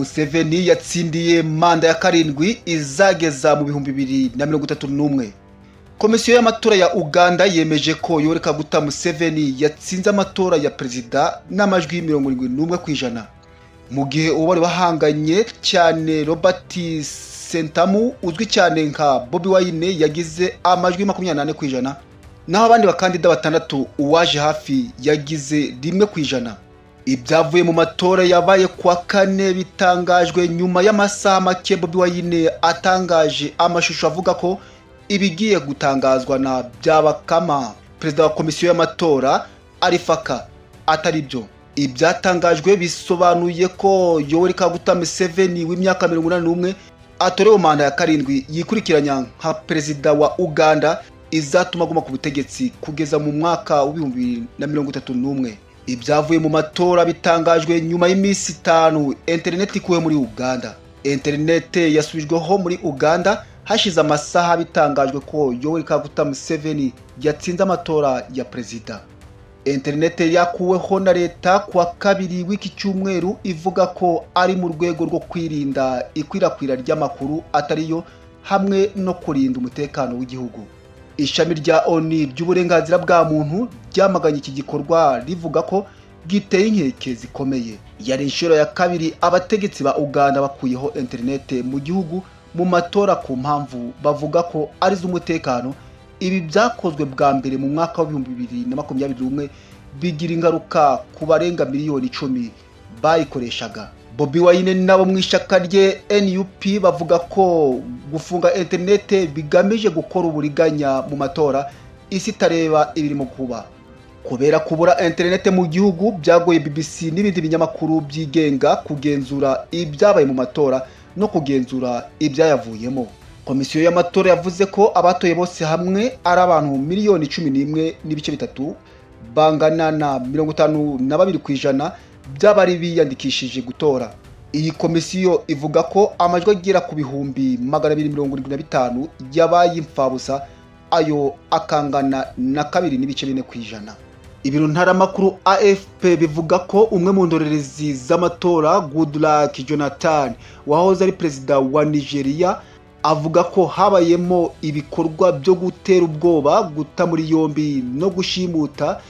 Museveni yatsindiye manda ya karindwi izageza mu 2031. Komisiyo y'amatora ya Uganda yemeje ko Yoweri Kaguta Museveni yatsinze amatora ya perezida n'amajwi 71%, mu gihe uwo bari bahanganye cyane, Robert Sentamu uzwi cyane nka Bobi Wine, yagize amajwi 24%, naho abandi bakandida batandatu, uwaje hafi yagize 1%. Ibyavuye mu matora yabaye kuwa kane bitangajwe nyuma y'amasaha make Bobi Wine atangaje amashusho avuga ko ibigiye gutangazwa na Byabakama, perezida wa komisiyo y'amatora, ari fake, atari byo. Ibyatangajwe bisobanuye ko Yoweri Kaguta Museveni w'imyaka 81 atorewe manda ya karindwi yikurikiranya nka perezida wa Uganda, izatuma aguma ku butegetsi kugeza mu mwaka wa 2031. Ibyavuye mu matora bitangajwe nyuma y'iminsi 5 interineti ikuwe muri Uganda. Interineti yasubijweho muri Uganda hashize amasaha bitangajwe ko Yoweri Kaguta Museveni yatsinze amatora ya perezida. Interineti yakuweho na leta kuwa kabiri w'iki cyumweru, ivuga ko ari mu rwego rwo kwirinda ikwirakwira ry'amakuru atariyo hamwe no kurinda umutekano w'igihugu. Ishami rya ONU ry'uburenganzira bwa muntu ryamaganye iki gikorwa, rivuga ko giteye inkeke zikomeye. Yari inshuro ya kabiri abategetsi ba Uganda bakuyeho interinete mu gihugu mu matora ku mpamvu bavuga ko ari iz'umutekano. Ibi byakozwe bwa mbere mu mwaka wa 2021, bigira ingaruka ku barenga miliyoni 10 bayikoreshaga. Bobi Wine nabo mu ishyaka rye NUP bavuga ko gufunga interinete bigamije gukora uburiganya mu matora, isi itareba ibirimo kuba. Kubera kubura interinete mu gihugu, byagoye BBC n'ibindi binyamakuru byigenga kugenzura ibyabaye mu matora no kugenzura ibyayavuyemo. Komisiyo y'amatora yavuze ko abatoye bose hamwe ari abantu miliyoni 11.3, bangana na 52% by'abari biyandikishije gutora. Iyi komisiyo ivuga ko amajwi agera ku 275,000 yabaye imfabusa, ayo akangana na 2.4%. Ibiro ntaramakuru AFP bivuga ko umwe mu ndorerezi z'amatora, Goodluck Jonathan, wahoze ari perezida wa Nigeria, avuga ko habayemo ibikorwa byo gutera ubwoba, guta muri yombi no gushimuta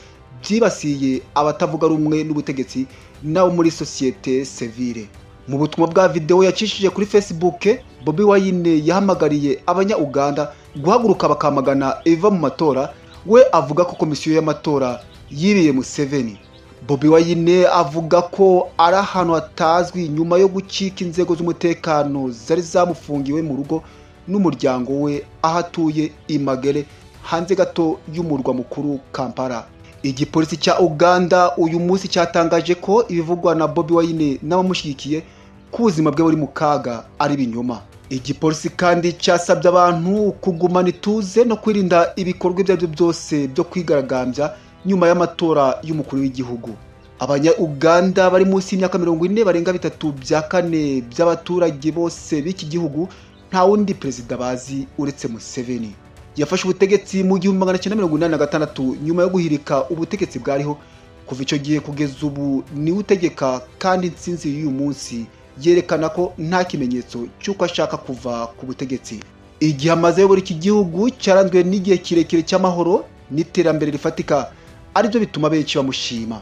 byibasiye abatavuga rumwe n'ubutegetsi n'abo muri sosiyete sivile. Mu butumwa bwa videwo yacishije kuri Facebook, Bobi Wine yahamagariye abanya Uganda guhaguruka bakamagana ibiva mu matora. We avuga ko komisiyo y'amatora yibiye Museveni. Bobi Wine avuga ko ari ahantu hatazwi nyuma yo gucika inzego z'umutekano zari zamufungiwe mu rugo n'umuryango we aho atuye i Magere, hanze gato y'umurwa mukuru Kampala. Igipolisi cya Uganda uyu munsi cyatangaje ko ibivugwa na Bobi Wine n'abamushyigikiye ko ubuzima bwe buri mu kaga ari ibinyoma. Igipolisi kandi cyasabye abantu kugumana ituze no kwirinda ibikorwa ibyo ari byo byose byo kwigaragambya nyuma y'amatora y'umukuru w'igihugu. Abanya Uganda bari munsi y'imyaka 40 barenga bitatu bya kane by'abaturage bose b'iki gihugu. Nta wundi perezida bazi uretse Museveni. Yafashe ubutegetsi mu 1986 nyuma yo guhirika ubutegetsi bwariho. Kuva icyo gihe kugeza ubu niwe utegeka, kandi intsinzi y'uyu munsi yerekana ko nta kimenyetso cy'uko ashaka kuva ku butegetsi. Igihe amaze ayobora iki gihugu cyaranzwe n'igihe kirekire cy'amahoro n'iterambere rifatika, aribyo bituma benshi bamushima.